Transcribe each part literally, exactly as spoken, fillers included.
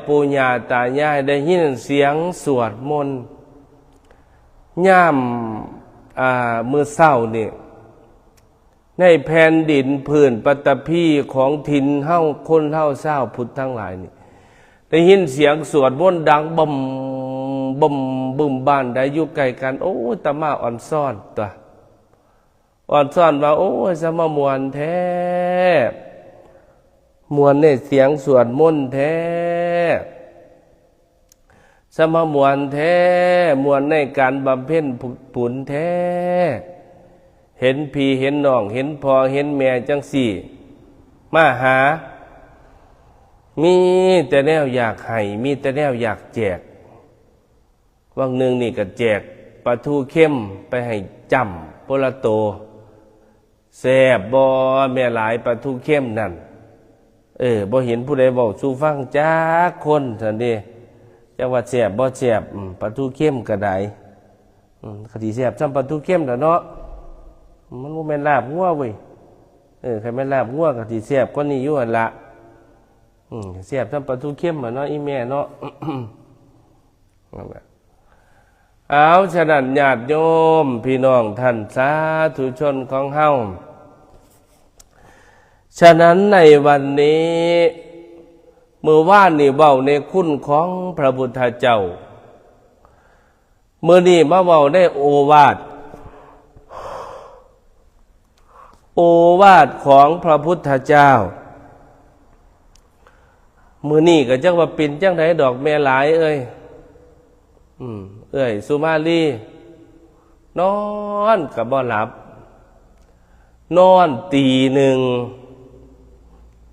ปู่ย่าตายายได้ยินเสียงสวดมนต์ ยาม อ่า มื้อเช้านี่ ในแผ่นดินพื้นปฐพีของถิ่นเฮา คนเฮาชาวพุทธทั้งหลายนี่ ได้ยินเสียงสวดมนต์ดังบึ้มบึ้มบึ้ม บ้านใดอยู่ใกล้กัน โอ้ย อาตมาออนซอนตั๊ว ออนซอนว่า โอ้ย สมาม่วนแท้ ม่วนในเสียงสวดมนต์แท้ สมาม่วนแท้ ม่วนในการบำเพ็ญบุญแท้ เห็นพี่เห็นน้อง เห็นพ่อเห็นแม่จั่งซี้ มาหา มีแต่แนวอยากให้ มีแต่แนวอยากแจก วังหนึ่งนี่ก็แจกปลาทูเค็มไปให้จ้ำพุละโต แซ่บบ่แม่หลาย ปลาทูเค็มนั่น เออ บ่เห็นผู้ใดเว้าสู่ฟังจักคนซั่นเด้ จักว่าแซ่บบ่แซ่บ อืม ปลาทูเค็มก็ได้ อืม ก็สิแซ่บส่ำปลาทูเค็มล่ะเนาะ มันบ่แม่นลาบงัวเว้ย เออ คันแม่นลาบงัวก็สิแซ่บกว่านี้อยู่หั่นล่ะ อืม แซ่บส่ำปลาทูเค็มล่ะเนาะ อีแม่เนาะ นั่นแหละ เอา ฉะนั้นญาติโยมพี่น้องท่านสาธุชนของเฮา ฉะนั้นในวันนี้ มื้อวานนี่เว้าในคุณของพระพุทธเจ้า มื้อนี้มาเว้าในโอวาท โอวาทของพระพุทธเจ้า มื้อนี้ก็จักว่าเป็นจั่งใดดอกแม่หลายเอ้ย อืม เอื้อยสุมาลี นอนก็บ่หลับ นอนตีหนึ่ง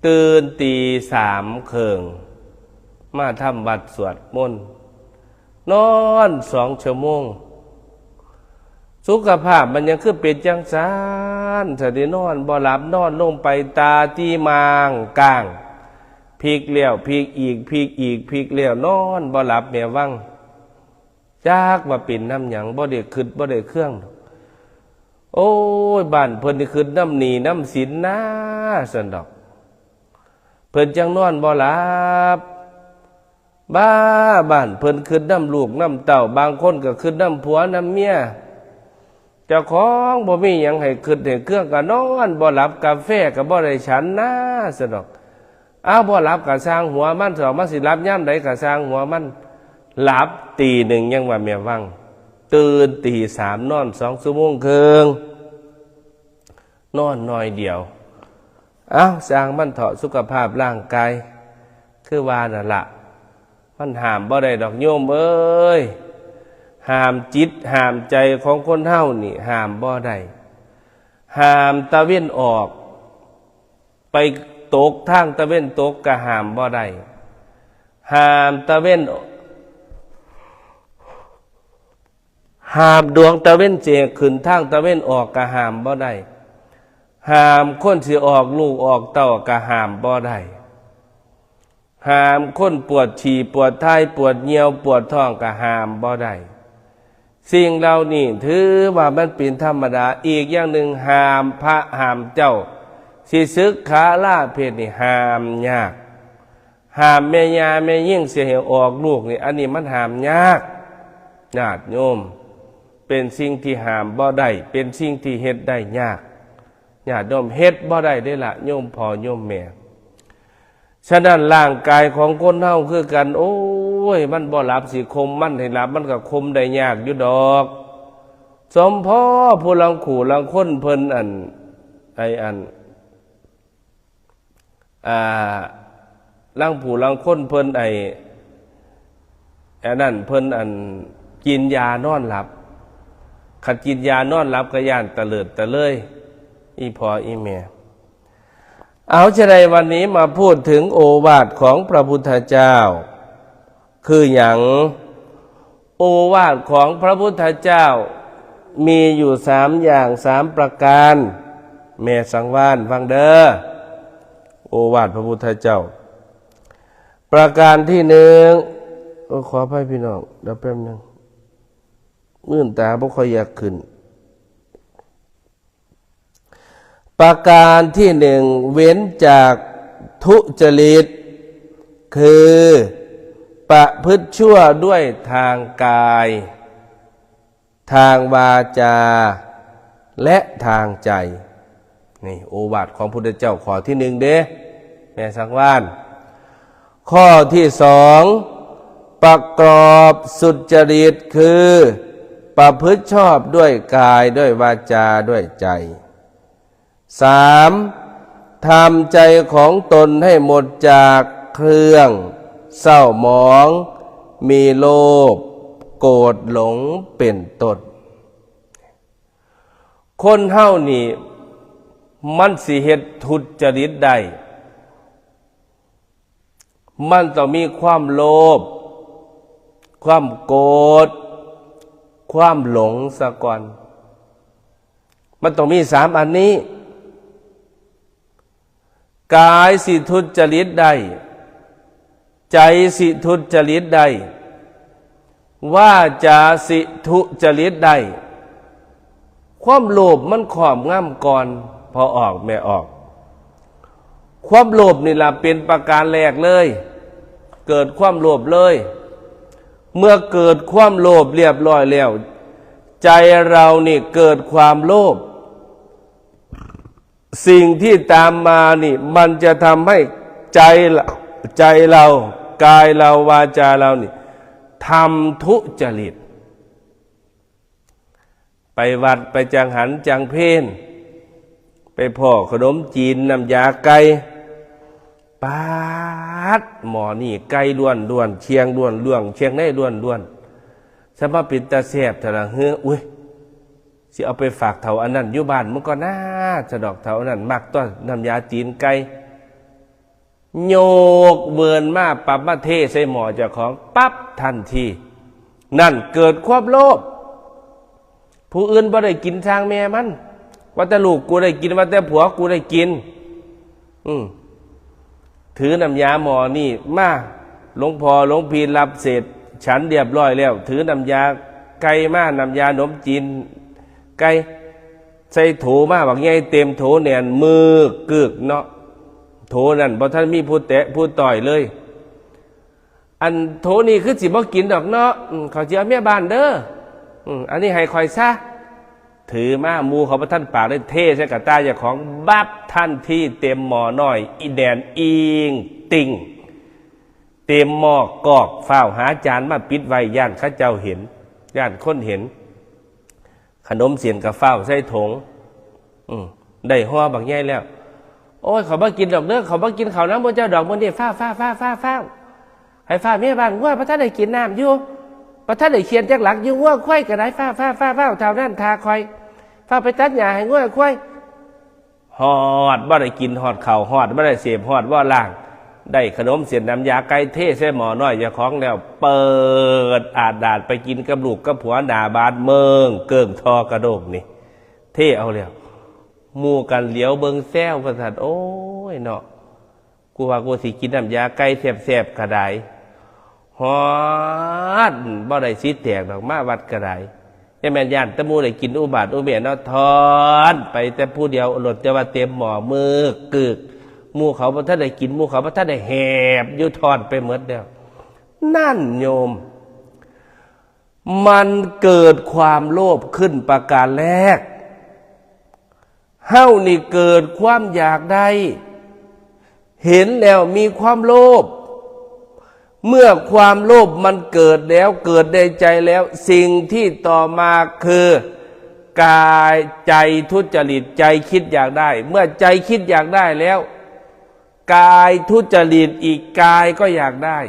ตื่นตีสามเคิ่ง มาทำวัตรสวดมนต์ นอนสองชั่วโมง สุขภาพมันยังคือเป็นจั่งซั้น สะเด้นอนบ่หลับ นอนลงไปตาตี้มางก้าง พลิกแล้วพลิกอีก พลิกอีกพลิกแล้ว นอนบ่หลับแม่วัง จักว่าเป็นนำหยัง บ่ได้คิดบ่ได้เคืองดอก โอ้ย บ้านเพิ่นนี่คิดนำหนี้นำสินนา ซั่นดอก เพิ่นจั่งนอนบ่หลับ บ้า บ้านเพิ่นคิดนำลูกนำเต้า บางคนก็คิดนำผัวนำเมีย เจ้าของบ่มีหยังให้คิดให้เคือง ก็นอนบ่หลับ กาแฟก็บ่ได้ฉันนา ซั่นดอก อ้าว บ่หลับก็ซ่างหัวมัน สองมันสิหลับยามใดก็ซ่างหัวมัน หลับตีหนึ่งยังว่าแม่วัง ตื่นตีสาม นอนสองชั่วโมงเคิ่ง นอนหน่อยเดียว อ้าว ซ่างมันเถาะ สุขภาพร่างกาย คือว่านั่นละ มันห้ามบ่ได้ดอกโยมเอ้ย ห้ามจิตห้ามใจของคนเฮานี่ห้ามบ่ได้ ห้ามตะเว็นออก ไปตกทางตะเว็นตกก็ห้ามบ่ได้ ห้ามตะเว็น ห้ามดวงตะเว็นสิขึ้นทางตะเว็นออกก็ห้ามบ่ได้ ห้ามคนสิออกลูกออกเต้าก็ห้ามบ่ได้ ห้ามคนปวดฉี่ปวดถ่ายปวดเยี่ยวปวดท้องก็ห้ามบ่ได้ สิ่งเหล่านี้ถือว่ามันเป็นธรรมดา อีกอย่างหนึ่งห้ามพระห้ามเจ้า สิสึกขาลาเพศนี่ห้ามยาก ห้ามแม่ย่าแม่ยิ่งสิให้ออกลูกนี่ อันนี้มันห้ามยาก ญาติโยม เป็นสิ่งที่ห้ามบ่ได้ เป็นสิ่งที่เฮ็ดได้ยาก ญาติโยม เฮ็ดบ่ได้เด้ล่ะ โยมพ่อโยมแม่ ฉะนั้นร่างกายของคนเฮาคือกัน โอ้ย มันบ่หลับสิข่มมันให้หลับ มันก็ข่มได้ยากอยู่ดอก สมพอผู้ลางคู่ลางคนเพิ่นอัน ไอ้อัน อ่า ลางผู้ลางคนเพิ่นไอ้ อันนั้นเพิ่นอัน กินยานอนหลับ คันกินยานอนหลับก็ย้านตะเลิดตะเลิย อีพ่ออีแม่ เอา ฉะนั้นวันนี้มาพูดถึงโอวาทของพระพุทธเจ้า คือหยัง โอวาทของพระพุทธเจ้า มีอยู่สามอย่างสามประการ แม่สังวาลฟังเด้อ โอวาทพระพุทธเจ้า ประการที่หนึ่ง เออ ขออภัยพี่น้อง เดี๋ยวแป๊บหนึ่ง มื่นตาบ่ค่อยอยากขึ้น ประการที่หนึ่ง เว้นจากทุจริต คือ ประพฤติชั่วด้วยทางกาย ทางวาจา และทางใจ นี่โอวาทของพุทธเจ้าข้อที่หนึ่งเด้ แม่สังวาล ข้อที่สอง ประกอบสุจริต คือประพฤติชอบด้วยกายด้วยวาจาด้วยใจ สาม ทำใจของตนให้หมดจากเครื่องเศร้าหมอง มีโลภ โกรธ หลง เป็นต้น คนเฮานี่ มันสิเฮ็ดทุจริตได้ มันต้องมีความโลภ ความโกรธ ความหลงซะก่อน มันต้องมีสามอันนี้ กายสิทุจริตได้ ใจสิทุจริตได้ วาจาสิทุจริตได้ ความโลภมันครอบงำก่อน พ่อออกแม่ออก ความโลภนี่ล่ะเป็นประการแรกเลย เกิดความโลภเลย เมื่อเกิดความโลภเรียบร้อยแล้ว ใจเรานี่เกิดความโลภ สิ่งที่ตามมานี่ มันจะทำให้ใจละ ใจเรา กายเรา วาจาเรานี่ ทำทุจริต ไปวัดไปจังหันจังเพล ไปพ้อขนมจีนน้ำยาไก่ ปาด หม้อนี่ไก่ล้วนๆ เคียงล้วนๆ เคียงในล้วนๆ สมาเป็นตาแซ่บแท้ละเฮ้อ อุ้ย สิเอาไปฝากเฒ่าอันนั้นอยู่บ้านมันก็น่าสะดอก เฒ่าอันนั้นมักตัวน้ำยาจีนไก่ โยกเวินมาปั๊บ มาเทใส่หม้อเจ้าของปั๊บทันที นั่นเกิดความโลภ ผู้อื่นบ่ได้กินช่างแม่มัน ว่าแต่ลูกกูได้กิน ว่าแต่ผัวกูได้กิน อืม ถือน้ำยาหม้อนี่มา หลวงพ่อหลวงพี่รับเสร็จ ฉันเรียบร้อยแล้ว ถือน้ำยาไก่มา น้ำยาหนมจีนไก่ ใส่โถมาบักใหญ่ เต็มโถแน่น มือกกึกเนาะ โถนั่นบ่ทันมีผู้แตะผู้ต่อยเลย อันโถนี่คือสิบ่กินดอกเนาะ อืม ข้อยสิเอาเมียบ้านเด้อ อืม อันนี้ให้ข้อยซะ ถือมา หมู่เขาบ่ทันปากเลย เทใส่กระต่ายเจ้าของ บับ ทันที เต็มหม้อน้อย อีแดนอิงติ่ง เต็มหม้อกอก ฟ้าวหาจานมาปิดไว้ ย้านเขาเจ้าเห็น ย้านคนเห็น ขนมเส้นก็ฟ้าวใส่ถง อืม ได้ห่อบักใหญ่แล้ว โอ้ย ข้อยบ่กินดอกเด้อ ข้อยบ่กินข้าวนำหมู่เจ้าดอกมื้อนี้ ฟ้าว ฟ้าว ฟ้าว ฟ้าว ฟ้าว ให้ฟ้าวเมียบ้าน งัวบ่ทันได้กินน้ำอยู่ บ่ทันได้เคี่ยนจักหลักอยู่ งัวควายก็ได้ ฟ้าว ฟ้าว ฟ้าว ฟ้าว เท่านั้นท่าข้อย ฟ้าวไปตัดหญ้าให้งัวควาย ฮอดบ่ได้กินฮอดข้าว ฮอดบ่ได้เสพ ฮอดบ่ล้าง ได้ขนมเส้นน้ำยาไก่เทใส่หม้อน้อยเจ้าของแล้ว เปิดอาดดาดไปกินกับลูกกับผัวหน้าบาดเมิงเกิ่งทอกระโดกนี่ เทเอาแล้ว หมู่กันเหลียวเบิ่งแซวว่าซั่น โอ้ยเนาะ กูว่ากูสิกินน้ำยาไก่แซ่บๆ ก็ได้ ฮอด บ่ได้สิแตกดอก มาวัดก็ได้ แต่แม่นย้านแต่หมู่ได้กินอุบาทอุเบศเนาะ ทอนไปแต่ผู้เดียวโลด แต่ว่าเต็มหม้อ มือกึก หมู่เขาบ่ทันได้กิน หมู่เขาบ่ทันได้แหบอยู่ ทอนไปหมดแล้ว นั่นโยม มันเกิดความโลภขึ้นประการแรก เฮานี่เกิดความอยากได้ เห็นแล้วมีความโลภ เมื่อความโลภมันเกิดแล้ว เกิดในใจแล้ว สิ่งที่ต่อมาคือ กาย ใจทุจริต ใจคิดอยากได้ เมื่อใจคิดอยากได้แล้ว กายทุจริตอีก กายก็อยากได้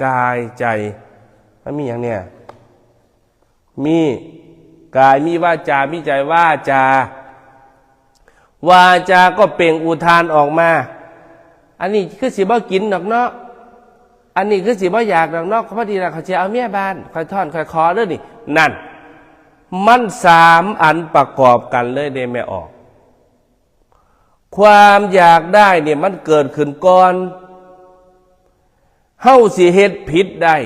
กายใจ มันมีหยังเนี่ย มีกาย มีวาจา มีใจ วาจา วาจาก็เปล่งอุทานออกมา อันนี้คือสิบ่กินดอกเนาะ อันนี้คือสิบ่อยากดอกเนาะ พอดีล่ะ ข้อยสิเอาเมียบ้าน ข้อยทอน ข้อยขอเด้อนี่ นั่น มันสามอันประกอบกันเลยเด้แม่ออก ความอยากได้เนี่ยมันเกิดขึ้นก่อน เฮาสิเฮ็ดผิดได้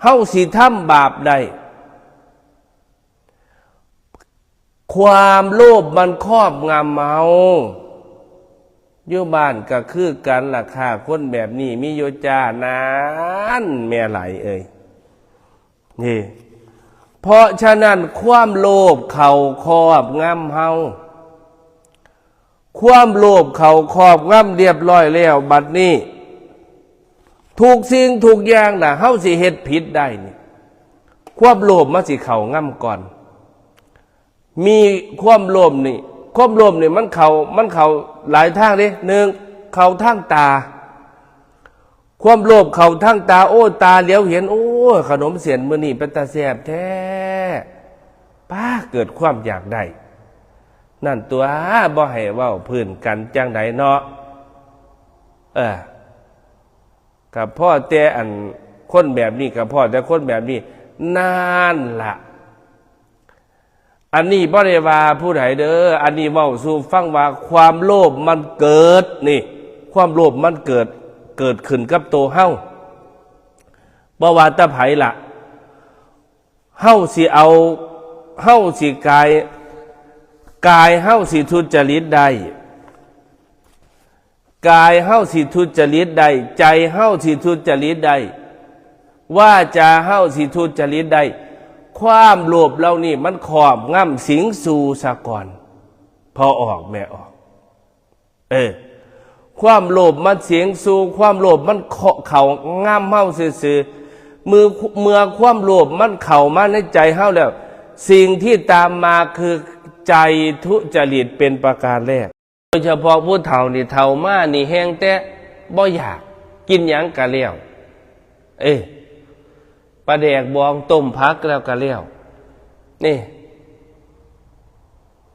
เฮาสิทำบาปได้ ความโลภมันครอบงำเฮา อยู่บ้านก็คือกันล่ะค่ะ คนแบบนี้มีอยู่จ้า นั่น แม่ไหลเอ้ย นี่ เพราะฉะนั้นความโลภเข้าครอบงำเฮา ความโลภเข้าครอบงำเรียบร้อยแล้ว บัดนี้ ทุกสิ่งทุกอย่างน่ะ เฮาสิเฮ็ดผิดได้นี่ ความโลภมันสิเข้างำก่อน มีความโลภนี่ ความโลภนี่มันเข้า มันเข้าหลายทางเด้ หนึ่ง เข้าทางตา ความโลภเข้าทางตา โอ้ ตาเหลียวเห็น โอ้ ขนมเส้นมื้อนี้เป็นตาแซ่บแท้ ป๊า เกิดความอยากได้ นั่นตัว บ่ให้เว้าพื้นกันจั่งใดเนาะ เออ ก็พ้อแต่อัน คนแบบนี้ ก็พ้อแต่คนแบบนี้ นั่นล่ะ อันนี้บ่ได้ว่าผู้ใดเด้อ อันนี้เว้าสู่ฟังว่าความโลภมันเกิดนี่ ความโลภมันเกิด เกิดขึ้นกับตัวเฮา บ่ว่าแต่ไผล่ะ เฮาสิเอา เฮาสิกาย กายเฮาสิทุจริตได้ กายเฮาสิทุจริตได้ ใจเฮาสิทุจริตได้ วาจาเฮาสิทุจริตได้ ความโลภเหล่านี้มันครอบงำสิงสู่ซะก่อน พ่อออกแม่ออก เออ ความโลภมันสิงสู่ ความโลภมันเข้า เข้างำเฮาซื่อๆ เมื่อ เมื่อความโลภมันเข้ามาในใจเฮาแล้ว สิ่งที่ตามมาคือใจทุจริตเป็นประการแรก โดยเฉพาะผู้เฒ่านี่ เฒ่ามานี่แฮ่งแต่บ่อยาก กินหยังก็แล้ว เอ้ย ปลาแดกบองต้มผักแล้วก็แล้ว นี่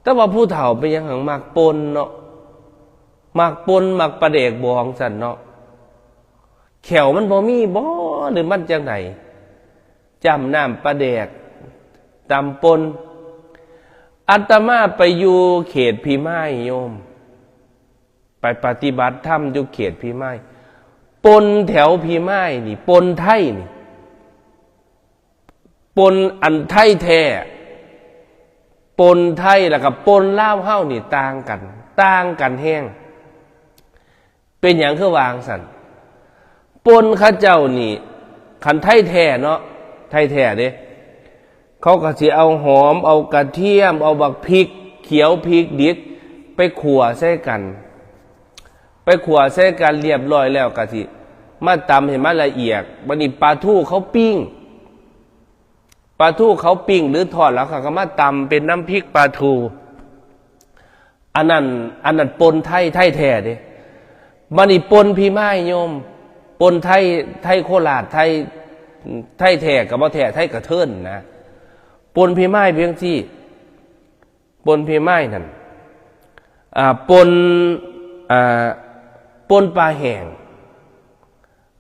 แต่ว่าผู้เฒ่าเป็นหยังหั้งมักป่นเนาะ มักป่น มักปลาแดกบองซั่นเนาะ แข้วมันบ่มีบ่ หรือมันจั่งใด จ้ำน้ำปลาแดก ตำป่น อาตมาไปอยู่เขตพิมายโยม ไปปฏิบัติธรรมอยู่เขตพิมาย ป่นแถวพิมายนี่ ป่นไทยนี่ ป่นอันไทยแท้ ป่นไทยแล้วก็ป่นลาวเฮานี่ต่างกัน ต่างกันแฮง เป็นหยังคือว่าจั่งซั้น ป่นเขาเจ้านี่ คันไทยแท้เนาะ ไทยแท้เด้ เขาก็สิเอาหอม เอากระเทียม เอาบักพริกเขียว พริกดิบ ไปคั่วใส่กัน ไปคั่วใส่กันเรียบร้อยแล้วก็สิมาตำให้มันละเอียด บัดนี้ปลาทูเขาปิ้ง ปลาทูเขาปิ้งหรือทอดแล้วเขาก็มาตำเป็นน้ำพริกปลาทู อันนั้น อันนั้นป่นไทย ไทยแท้เด้ บัดนี้ป่นพิมายโยม ป่นไทย ไทยโคราช ไทย ไทยแท้ก็บ่แท้ ไทยกระเทินนะ ป่นพิมายเพียงซี่ ป่นพิมายนั่น อ่า ป่น อ่า ป่นปลาแห้ง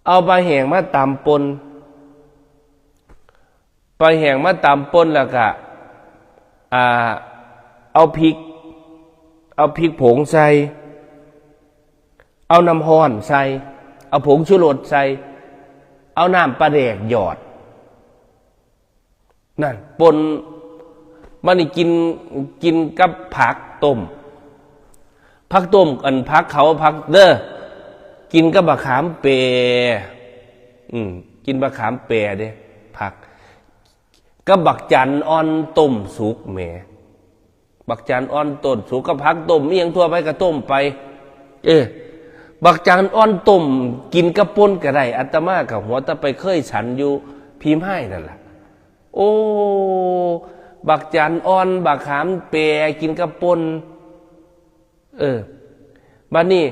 เอาปลาแห้งมาตำป่น ปลาแห้งมาตำป่นแล้วก็ อ่า เอาพริก เอาพริกผงใส่ เอาน้ำร้อนใส่ เอาผงชูรสใส่ เอาน้ำปลาแดกหยอด นั่น ป่น บัดนี้กิน กินกับผักต้ม ผักต้ม อันผักเขา ผักเด้อ กินกับบักขามเป อืม กินบักขามเปเด้ ผัก กับบักจันอ่อนต้มสุกแหม บักจันอ่อนต้มสุกกับผักต้ม อิหยังทั่วไปก็ต้มไป เออ บักจันอ่อนต้มกินกับป่นก็ได้ อาตมาก็หัวตะไปเคยฉันอยู่พิมายนั่นล่ะ โอ้ บักจันอ่อน บักขามเปกินกับป่น เออ บัดนี้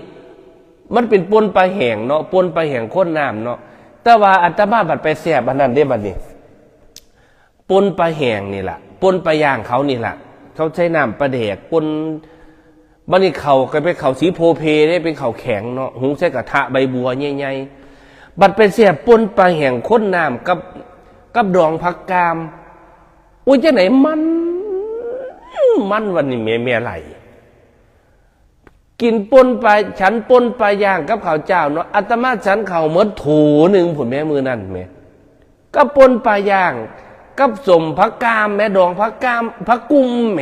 มันเป็นป่นปลาแห้งเนาะ ป่นปลาแห้งข้นน้ำเนาะ แต่ว่าอาตมาบัดไปแซ่บอันนั้นเด้ บัดนี้ ป่นปลาแห้งนี่ล่ะ ป่นปลาย่างเขานี่ล่ะ เขาใช้น้ำปลาแดกป่น บัดนี้เขาก็เป็นเขาสีโพเพเด้ เป็นเขาแข็งเนาะ หุงใส่กระทะใบบัวใหญ่ๆ บัดไปแซ่บป่นปลาแห้งข้นน้ำกับ กับดองผักกาม โอ้ย จั่งใดมัน มัน วันนี้แม่ แม่ไหล กินป่นปลา ฉันป่นปลาย่างกับข้าวเจ้าเนาะ อาตมาฉันข้าวหมดโถหนึ่งพุ้นแหม มื้อนั้นแหม กับป่นปลาย่าง กับส้มผักกามแหม ดองผักกาม ผักกุมแหม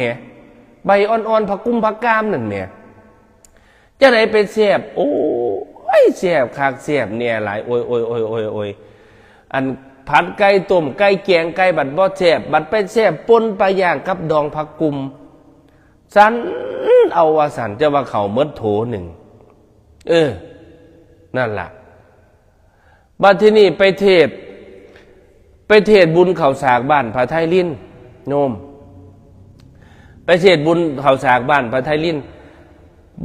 ใบอ่อนๆ ผักกุมผักกามนั่นแหม จ จั่งใดไปแซ่บ โอ้ย แซ่บคักแซ่บแน่หลาย โอ้ย โอ้ย โอ้ย โอ้ย โอ้ย อันผัดไก่ ต้มไก่ แกงไก่ บัดบ่แซ่บ บัดไปแซ่บป่นปลาย่างกับดองผักกุม สันเอาว่าสัน จะว่าเข้าหมดโถหนึ่ง เออ นั่นล่ะ บัดทีนี้ไปเทศน์ ไปเทศน์บุญข้าวสากบ้านพระไทยลิน โยม ไปเทศน์บุญข้าวสากบ้านพระไทยลิน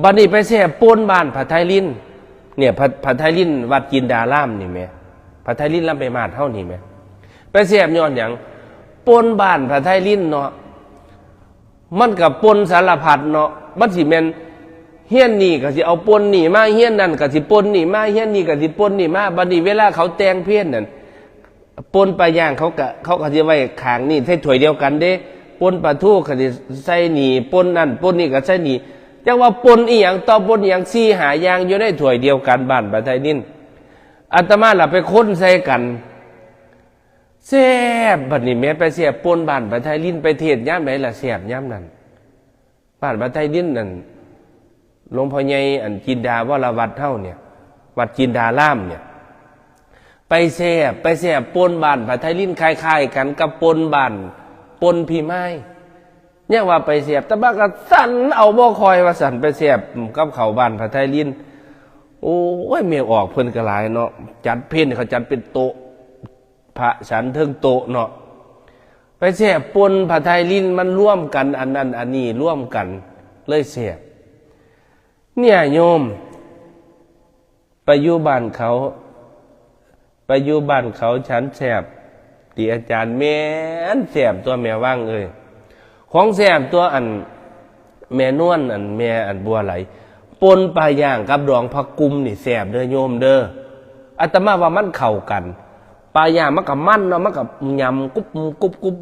บัดนี้ไปแซ่บป่นบ้านพระไทยลิน เนี่ย พระ พระไทยลินวัดจินดารามนี่แหม พระไทยลินลำไปมาดเฮานี่แหม ไปแซ่บย้อนหยัง ป่นบ้านพระไทยลินเนาะ มันก็ป่นสารพัดเนาะ มันสิแม่น เฮียนนี่ก็สิเอาป่นนี่มา เฮียนนั่นก็สิป่นนี่มา เฮียนนี่ก็สิป่นนี่มา บัดนี้เวลาเขาแต่งเพลนั่น ป่นปลาย่างเขาก็ เขาก็สิไว้ข้างนี่ ใส่ถ้วยเดียวกันเด้ ป่นปลาทูก็สิใส่นี่ ป่นนั่นป่นนี่ก็ใส่นี่ จักว่าป่นอีหยังต่อป่นอีหยัง สี่ห้าอย่างอยู่ในถ้วยเดียวกัน บ้านพระไทยลิน อาตมาล่ะไปคนใส่กัน แซ่บ บัดนี้แม่ไปแซ่บป่นบ้านพระไทยลิน ไปเทศน์ยามใดล่ะแซ่บยามนั้น บ้านพระไทยลินนั่น หลวงพ่อใหญ่อันจินดาวรวัฒน์เฮาเนี่ย วัดจินดารามเนี่ย ไปแซ่บ ไปแซ่บป่นบ้านพระไทยลิน คล้ายๆกันกับป่นบ้าน ป่นพี่ไม้ เนี่ยว่าไปแซ่บ แต่บ้านก็สันเอาบ่ค่อยว่าสัน ไปแซ่บกับข้าวบ้านพระไทยลิน โอ้ย แม่ออกเพิ่นก็หลายเนาะ จัดเพลเขาจัดเป็นโต๊ะ พระฉันเทิงโต๊ะเนาะ ไปแซ่บป่นพระไทยลิน มันร่วมกัน อันนั้นอันนี้ร่วมกัน เลยแซ่บ เนี่ยโยม ไปอยู่บ้านเขา ไปอยู่บ้านเขาฉันแซ่บ ติอาจารย์ แม่นแซ่บตัวแม่ว่างเอ้ย ของแซ่บตัวอัน แม่นวล อันแม่อันบัวไหล ป่นปลาย่างกับดองผักกุมนี่แซ่บเด้อโยมเด้อ อาตมาว่ามันเข้ากัน ปลาย่างมันก็มันเนาะ มันก็ยำกรุบกรุบกรุบ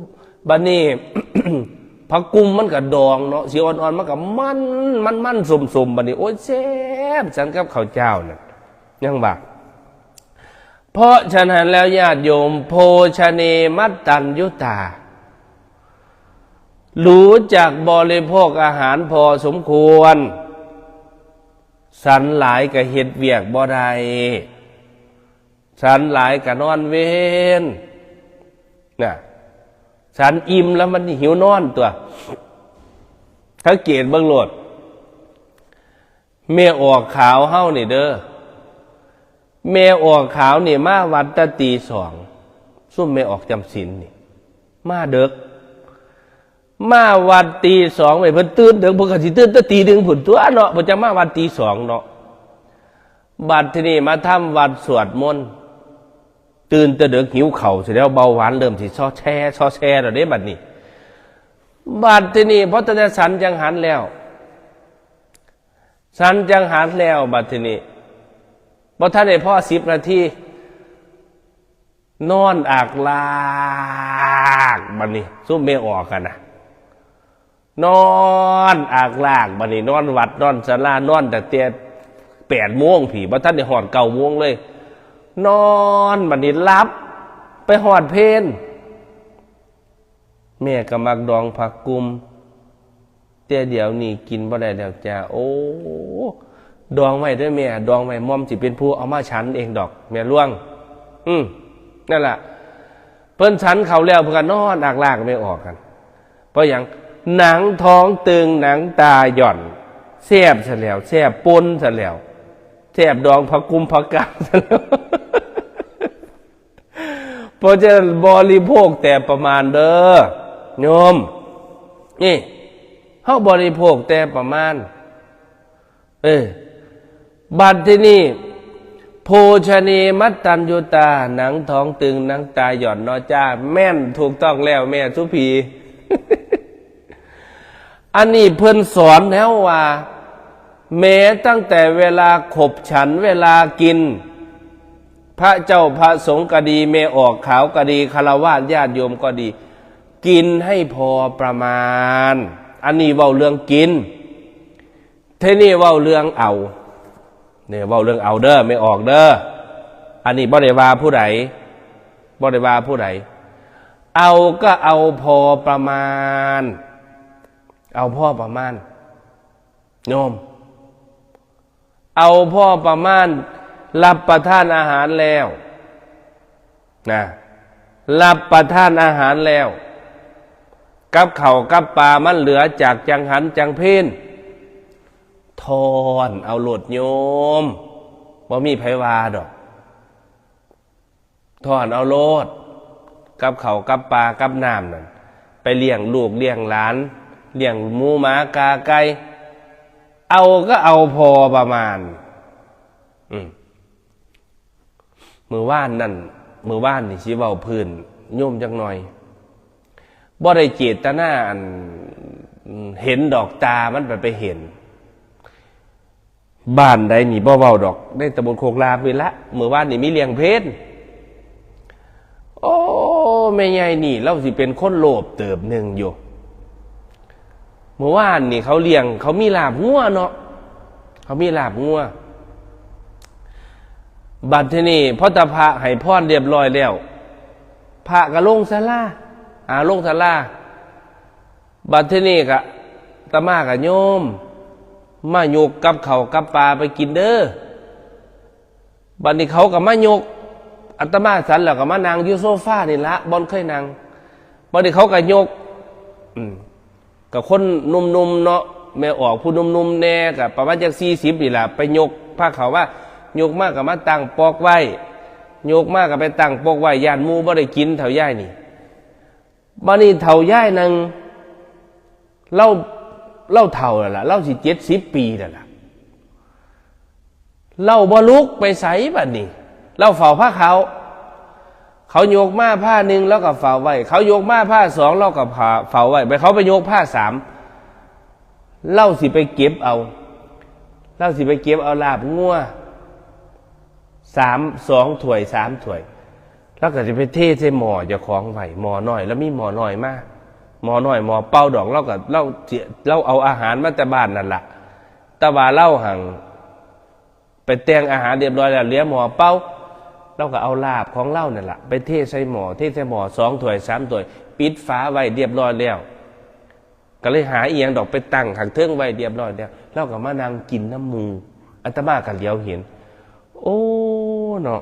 บัดนี้ ผักกุมมันก็ดองเนาะ สีอ่อนๆ มันก็มัน มันๆ ส้มๆ บัดนี้ โอ้ย แซ่บ ฉันกับข้าวเจ้านั่น ยังว่า เพราะฉะนั้นแล้วญาติโยม โภชเน มัตตัญญุตา รู้จักบริโภคอาหารพอสมควร ฉันหลายก็เฮ็ดเวียกบ่ได้ ฉันหลายก็นอนเวน น่ะ ฉันอิ่มแล้วมันหิวนอนตัว สังเกตเบิ่งโลด แม่ออกขาวเฮานี่เด้อ แม่ออกขาวนี่มาวัดแต่ตีสอง ซุมแม่ออกจำศีลนี่ มาเดิก มาวัดตีสอง แม่เพิ่นตื่นเดิก เพิ่นก็สิตื่นแต่ตีหนึ่งพุ้นตัวเนาะ เพิ่นจั่งมาวัดตีสองเนาะ บัดทีนี้มาทำวัดสวดมนต์ ตื่นแต่เดิกหิวข้าวเสร็จแล้ว เบาหวานเริ่มสิซ้อแซ่ซ้อแซ่แล้วเด้บัดนี้ บัดทีนี้พอแต่ฉันจังหันแล้ว ฉันจังหันแล้ว บัดทีนี้ บ่ทันได้พอสิบนาที นอนอากลาก บัดนี้ ซุมแม่ออกกันนะ นอนอากลาก บัดนี้ นอนวัด นอนศาลา นอนตั้งแต่แปดโมงพี้ บ่ทันได้ฮอดเก้าโมงเลย นอน บัดนี้หลับ ไปฮอดเพล แม่ก็มักดองผักกุม แต่เดี๋ยวนี้กินบ่ได้แล้วจ้า โอ้ ดองไว้เด้อแม่ ดองไว้ หม่อมสิเป็นผู้เอามาฉันเองดอก แม่หลวง อืม นั่นล่ะ เพิ่นฉันข้าวแล้ว เพิ่นก็นอนอากลากแม่ออกกัน เพราะหยัง หนังท้องตึง หนังตาหย่อน แซ่บซะแล้ว แซ่บป่นซะแล้ว แซ่บดองผักกุมผักกาดซะแล้ว เพราะฉะนั้นบริโภคแต่ประมาณเด้อโยม นี่ เฮาบริโภคแต่ประมาณ เออ บัดทีนี้ โภชเน มัตตัญญุตา หนังท้องตึง หนังตาหย่อนเนาะจ้า แม่น ถูกต้องแล้วแม่สุภี อันนี้เพิ่นสอนแล้วว่า แม้ตั้งแต่เวลาขบฉัน เวลากิน พระเจ้าพระสงฆ์ก็ดี แม่ออกขาวก็ดี ฆราวาสญาติโยมก็ดี กินให้พอประมาณ อันนี้เว้าเรื่องกิน ทีนี้เว้าเรื่องเอา เนี่ย เว้าเรื่องเอาเด้อ แม่ออกเด้อ อันนี้บ่ได้ว่าผู้ใด บ่ได้ว่าผู้ใด เอาก็เอาพอประมาณ เอาพอประมาณ โยม เอาพอประมาณ รับประทานอาหารแล้วนะ รับประทานอาหารแล้ว กับข้าวกับปลามันเหลือจากจังหันจังเพน ถอนเอาโลดโยม บ่มีไผว่าดอก ถอนเอาโลด กับข้าวกับปลากับน้ำนั่น ไปเลี้ยงลูกเลี้ยงหลาน เลี้ยงหมูหมากาไก่ เอาก็เอาพอประมาณ อืม มื้อวานนั่น มื้อวานนี่สิเว้าพื้นโยมจักหน่อย บ่ได้เจตนาอันเห็นดอก ตามันไป ไปเห็น บ้านใดนี่บ่เว้าดอก ในตำบลโคกลามนี่ละ มื้อวานนี่มีเลี้ยงเพล โอ้ แม่ใหญ่นี่ ลาวสิเป็นคนโลภเติบหนึ่งอยู่ มื้อวานนี่เขาเลี้ยง เขามีลาบงัวเนาะ เขามีลาบงัว บัดทีนี้พอตาพระให้พรเรียบร้อยแล้ว พระก็ลงศาลา อ่า ลงศาลา บัดทีนี้ก็ อาตมาก็ โยม มายกกับข้าวกับปลาไปกินเด้อ บัดนี้เขาก็มายก อาตมาฉันแล้วก็มานั่งอยู่โซฟานี่ละ บ่อนเคยนั่ง บัดนี้เขาก็ยก อืม ก็คนหนุ่มๆเนาะ แม่ออกผู้หนุ่มๆแน่ ก็ประมาณจักสี่สิบนี่ล่ะ ไปยกพาเขาว่า ยกมาก็มาตั้งปอกไว้ ยกมาก็ไปตั้งปอกไว้ ย่านหมู่บ่ได้กิน เฒ่ายายนี่ บัดนี้เฒ่ายายนั่ง ลาว ลาวเฒ่าแล้วล่ะ ลาวสิเจ็ดสิบปีแล้วล่ะ ลาวบ่ลุกไปไสบัดนี้ ลาวเฝ้าพาเขา เขายกมาพาหนึ่ง ลาวก็เฝ้าไว้ เขายกมาพาสอง ลาวก็เฝ้าไว้ ไป เขาไปยกพาสาม ลาวสิไปเก็บเอา ลาวสิไปเก็บเอาลาบงัว สาม สองถ้วย สามถ้วย ลาวก็สิไปเทใส่หม้อเจ้าของไว้ หม้อน้อย ลาวมีหม้อน้อยมา หม้อน้อย หม้อเปล่าดอก ลาวก็ ลาวสิ ลาวเอาอาหารมาแต่บ้านนั่นล่ะ แต่ว่าลาวหั่นไปแต่งอาหารเรียบร้อยแล้ว เหลือหม้อเปล่า ลาวก็เอาลาบของลาวนั่นล่ะ ไปเทใส่หม้อ เทใส่หม้อ สองถ้วย สามถ้วย ปิดฝาไว้เรียบร้อยแล้ว ก็เลยหาอิหยังดอกไปตั้งข้างเทิงไว้เรียบร้อยแล้ว ลาวก็มานั่งกินนำหมู่ อาตมาก็เหลียวเห็น โอ้ เนาะ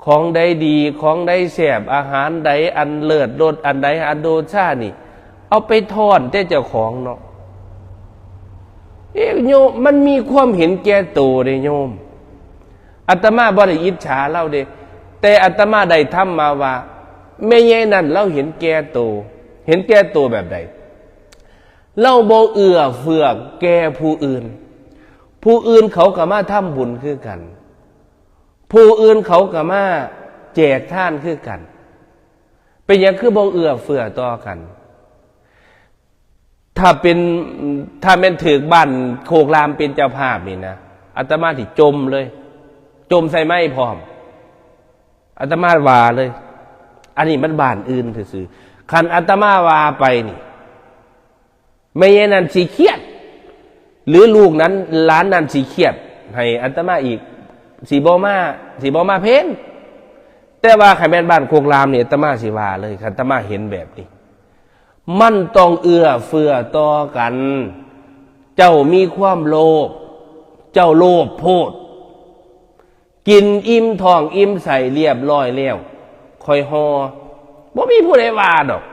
ของใดดี ของใดแซ่บ อาหารใดอันเลิศรส อันใดอันโดชานี่ เอาไปถอนแต่เจ้าของเนาะ เอ๊ะ โยม มันมีความเห็นแก่โตเด้โยม อาตมาบ่ได้อิจฉาลาวเด้ แต่อาตมาได้ธรรมมาว่า แม่ใหญ่นั่นลาวเห็นแก่โต เห็นแก่โตแบบใด ลาวบ่เอื้อเฟื้อแก่ผู้อื่น ผู้อื่นเขาก็มาทำบุญคือกัน ผู้อื่นเขาก็มาแจกทานคือกัน เป็นหยังคือบ่เอื้อเฟื้อต่อกัน ถ้าเป็น ถ้าแม่นถืกบ้านโคกลามเป็นเจ้าภาพนี่นะ อาตมาสิจ่มเลย จ่มใส่ไม้พร้อม อาตมาว่าเลย อันนี้มันบ้านอื่นซื่อๆ คันอาตมาว่าไปนี่ แม่ใหญ่นั่นสิเครียด หรือลูกนั้นหลานนั่นสิเครียด ให้อาตมาอีก สิบ่มา สิบ่มาเพล แต่ว่าคันแม่นบ้านโคกลามนี่ อาตมาสิว่าเลย คันอาตมาเห็นแบบนี้ มันต้องเอื้อเฟื้อต่อกัน เจ้ามีความโลภ เจ้าโลภโพด กินอิ่มท้องอิ่มไส้เรียบร้อยแล้ว ค่อยห่อ บ่มีผู้ใดว่าดอก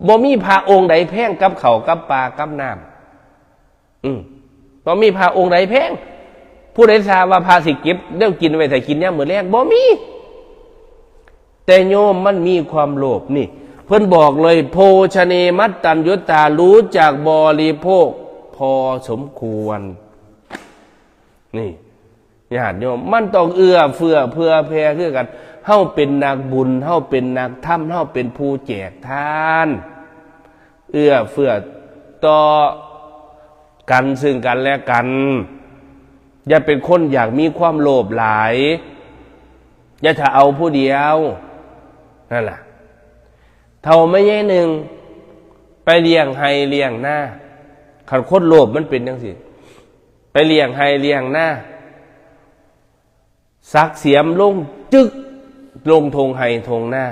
บ่มีพระองค์ใดแพงกับข้าวกับปลากับน้ำ อืม บ่มีพระองค์ใดแพง ผู้ใดทราบว่าพระสิเก็บแนวกินไว้ถ้ากินยามมื้อแลง บ่มี แต่โยมมันมีความโลภนี่ เพิ่นบอกเลย โภชเนมัตตัญญุตา รู้จักบริโภคพอสมควร นี่ ญาติโยม มันต้องเอื้อเฟื้อเผื่อแผ่คือกัน เฮาเป็นนักบุญ เฮาเป็นนักธรรม เฮาเป็นผู้แจกทาน เอื้อเฟื้อต่อกันซึ่งกันและกัน อย่าเป็นคนอยากมีความโลภหลาย อย่าถ้าเอาผู้เดียว นั่นล่ะ เฒ่าแม่ใหญ่หนึ่ง ไปเลี้ยงไฮ่เลี้ยงนา คันคนโลภมันเป็นจั่งซี้ ไปเลี้ยงไฮ่เลี้ยงนา สักเสียมลงจึก ลงทงไฮ่ทงนา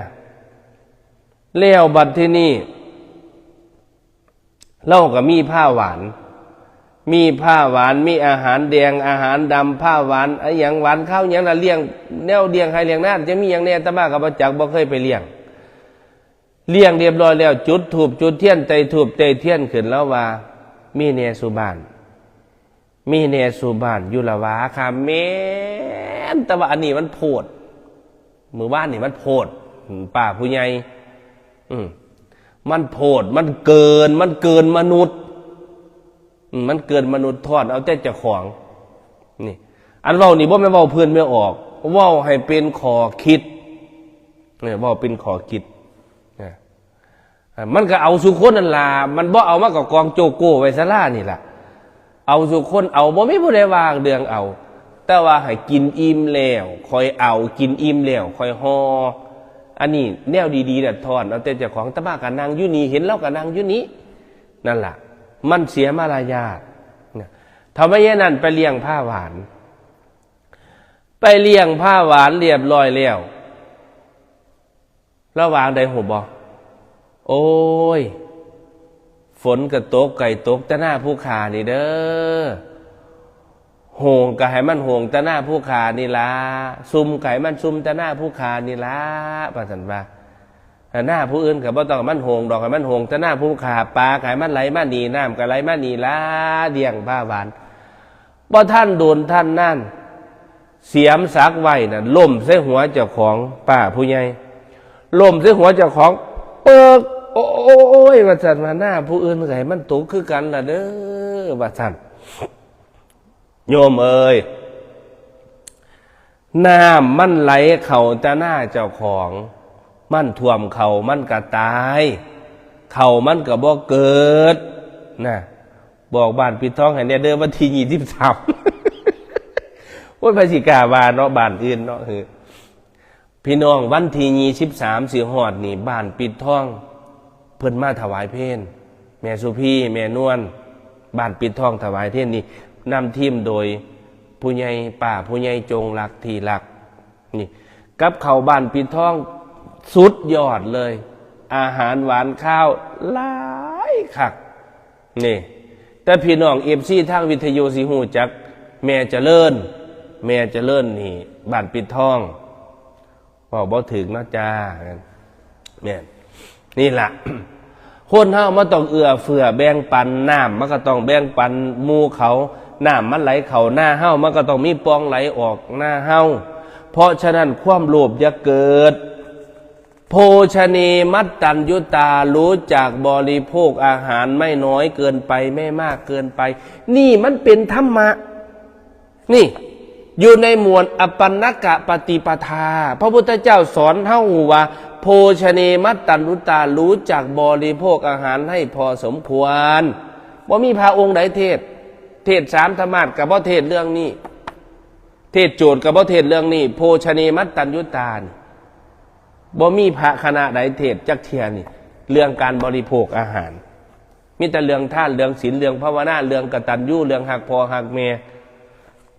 แล้วบัดทีนี้ ลาวก็มีผ้าหวาน มีผ้าหวาน มีอาหารแดง อาหารดำ ผ้าหวาน อะหยังหวานคาวหยังน่ะ เลี้ยง แนวเลี้ยงไฮ่เลี้ยงนา จะมีหยังแหน่ อาตมาก็บ่จัก บ่เคยไปเลี้ยง เลี้ยงเรียบร้อยแล้ว จุดธูปจุดเทียน ไต้ธูปไต้เทียนขึ้น ลาวว่า มีแหน่สู่บ้าน มีแหน่สู่บ้าน อยู่ละหวา ค่ะ แม่น แต่ว่าอันนี้มันโพด มื้อวานนี่มันโพด ป้าผู้ใหญ่ อืม มันโพด มันเกิน มันเกินมนุษย์ อืม มันเกินมนุษย์ ทอนเอาแต่เจ้าของ นี่ อันเว้านี่บ่แม่นเว้าเพื่อนไม่ออก เว้าให้เป็นข้อคิด เนี่ย เว้าเป็นข้อคิด นะ อ่า มันก็เอาสู่คนนั่นล่ะ มันบ่เอามาก็กองโจโก้ไว้ศาลานี่ล่ะ เอาสู่คน เอา บ่มีผู้ใดว่าเรื่องเอา แต่ว่าให้กินอิ่มแล้วค่อยเอา กินอิ่มแล้วค่อยห่อ อันนี้แนวดีๆน่ะ ทอนเอาแต่เจ้าของ อาตมาก็นั่งอยู่นี่ เห็นลาวก็นั่งอยู่นี่ นั่นล่ะ มันเสียมารยาทนะ เฒ่าแม่ยายนั่นไปเลี้ยงผ้าหวาน ไปเลี้ยงผ้าหวานเรียบร้อยแล้ว ลาวว่าจั่งใด๋ฮู้บ่ โอ้ย ฝนก็ตก ก็ให้ตกแต่นาผู้ข้านี่เด้อ โฮงก็ให้มันโฮงแต่นาผู้ข้านี่ล่ะ ซุ่มก็ให้มันซุ่มแต่นาผู้ข้านี่ล่ะ ว่าซั่นว่า นาผู้อื่นก็บ่ต้องให้มันโฮงดอก ให้มันโฮงแต่นาผู้ข้า ปลาก็ให้มันไหลมานี่ น้ำก็ไหลมานี่ล่ะ เลี้ยงผ้าหวาน บ่ทันโดนทันนาน เสียมสักไว้น่ะ ล้มใส่หัวเจ้าของ ป้าผู้ใหญ่ ล้มใส่หัวเจ้าของ เปิก โอ้ย ว่าซั่น ว่านาผู้อื่นก็ให้มันตกคือกันล่ะเด้อ ว่าซั่น โยมเอ๋ย น้ำมันไหลเข้าแต่นาเจ้าของ มันท่วมเข้ามันก็ตาย เข้ามันก็บ่เกิด นะ บอกบ้านปิดทองให้แหน่เด้อ วันที่ยี่สิบสาม โอ้ย ไผสิกล้าว่าเนาะ บ้านอื่นเนาะ เออ พี่น้อง วันที่ยี่สิบสามสิฮอดนี่ บ้านปิดทอง เพิ่นมาถวายเพล แม่สุพี แม่นวล บ้านปิดทองถวายเพลนี่ นำทีมโดยผู้ใหญ่ ป้าผู้ใหญ่จงรักที่รัก นี่ กับข้าวบ้านปิดทอง สุดยอดเลย อาหารหวานคาวหลายคัก นี่ แต่พี่น้อง เอฟซี ทางวิทยุสิฮู้จัก แม่เจริญ แม่เจริญนี่ บ้านปิดทอง เว้าบ่ถูกเนาะจ้า แม่น นี่ล่ะ คนเฮามันต้องเอื้อเฟื้อแบ่งปัน น้ำมันก็ต้องแบ่งปันหมู่เขา น้ำมันไหลเข้านาเฮา มันก็ต้องมีป่องไหลออกนาเฮา เพราะฉะนั้นความโลภอย่าเกิด โภชเนมัตตัญญุตา รู้จักบริโภคอาหารไม่น้อยเกินไป ไม่มากเกินไป นี่มันเป็นธรรมะ นี่ อยู่ในหมวดอัปปณกปฏิปทา พระพุทธเจ้าสอนเฮาว่า โภชเนมัตตัญญุตา รู้จักบริโภคอาหารให้พอสมควร บ่มีพระองค์ใดเทศน์ เทศน์สามธรรมาสน์ก็บ่เทศน์เรื่องนี้ เทศน์โจทย์ก็บ่เทศน์เรื่องนี้ โภชเนมัตตัญญุตานี่ บ่มีพระคณะใดเทศน์จักเทื่อนี่ เรื่องการบริโภคอาหาร มีแต่เรื่องทาน เรื่องศีล เรื่องภาวนา เรื่องกตัญญู เรื่องฮักพ่อฮักแม่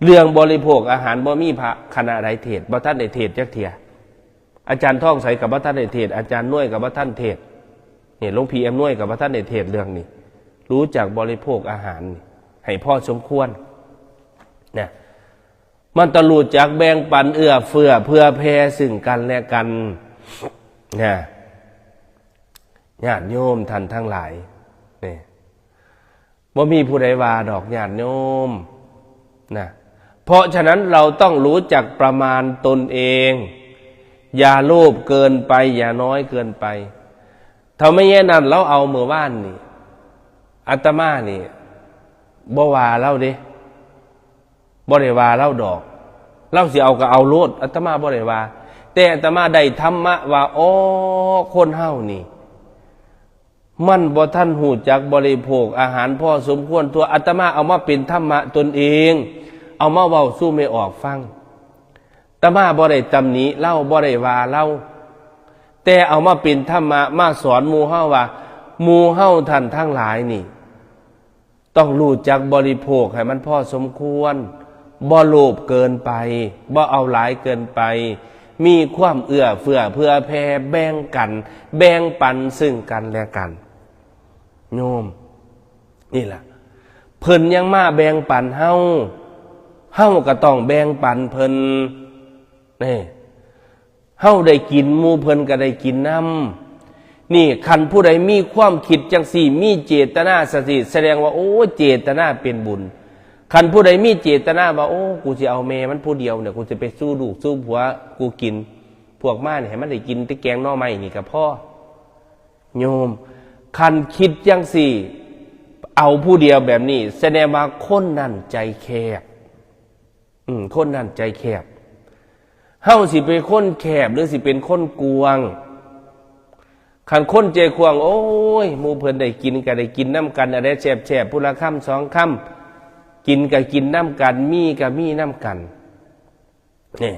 เรื่องบริโภคอาหาร บ่มีพระคณะใดเทศน์ บ่ทันได้เทศน์จักเทื่อ อาจารย์ทองใสก็บ่ทันได้เทศน์ อาจารย์หน่วยก็บ่ทันเทศน์ นี่ หลวงพี่อำนวยก็บ่ทันได้เทศน์เรื่องนี้ รู้จักบริโภคอาหารนี่ ให้พอสมควร นะ มันต้องรู้จักแบ่งปัน เอื้อเฟื้อเผื่อแผ่ซึ่งกันและกัน นะ ญาติโยมท่านทั้งหลาย นี่ บ่มีผู้ใดว่าดอก ญาติโยม นะ เพราะฉะนั้นเราต้องรู้จักประมาณตนเอง อย่าโลภเกินไป อย่าน้อยเกินไป เฒ่าแม่ยายนั่นลาวเอามื้อวานนี่ อาตมานี่ บ่ว่าลาวเด้ บ่ได้ว่าลาวดอก ลาวสิเอาก็เอาโลด อาตมาบ่ได้ว่า แต่อาตมาได้ธรรมะว่า อ๋อ คนเฮานี่ มันบ่ทันฮู้จักบริโภคอาหารพอสมควรทั่ว อาตมาเอามาเป็นธรรมะตนเอง เอามาเว้าสู่แม่ออกฟัง อาตมาบ่ได้ตำหนิลาว บ่ได้ว่าลาว แต่เอามาเป็นธรรมะ มาสอนหมู่เฮาว่า หมู่เฮาท่านทั้งหลายนี่ ต้องรู้จักบริโภคให้มันพอสมควร บ่โลภเกินไป บ่เอาหลายเกินไป มีความเอื้อเฟื้อเผื่อแผ่แบ่งกัน แบ่งปันซึ่งกันและกัน โยม นี่ล่ะ เพิ่นยังมาแบ่งปันเฮา เฮาก็ต้องแบ่งปันเพิ่น นี่ เฮาได้กิน หมู่เพิ่นก็ได้กินนำ นี่ คันผู้ใดมีความคิดจังซี่ มีเจตนาจังซี่ แสดงว่า โอ้ เจตนาเป็นบุญ คันผู้ใดมีเจตนาว่า โอ้ กูสิเอาแม่มันผู้เดียวเนี่ย กูสิไปสู่ลูกสู่ผัวกูกิน พวกมานี่ให้มันได้กินแต่แกงหน่อไม้นี่ก็พอ โยม คันคิดจังซี่ เอาผู้เดียวแบบนี้ แสดงว่าคนนั้นใจแคบ อืม คนนั้นใจแคบ เฮาสิเป็นคนแคบหรือสิเป็นคนกว้าง คันคนใจกว้าง โอ้ย หมู่เพิ่นได้กินก็ได้กินนำกัน อันใดแซ่บๆ ผู้ละคำสองคำ กินก็กินนำกัน มีก็มีนำกัน นี่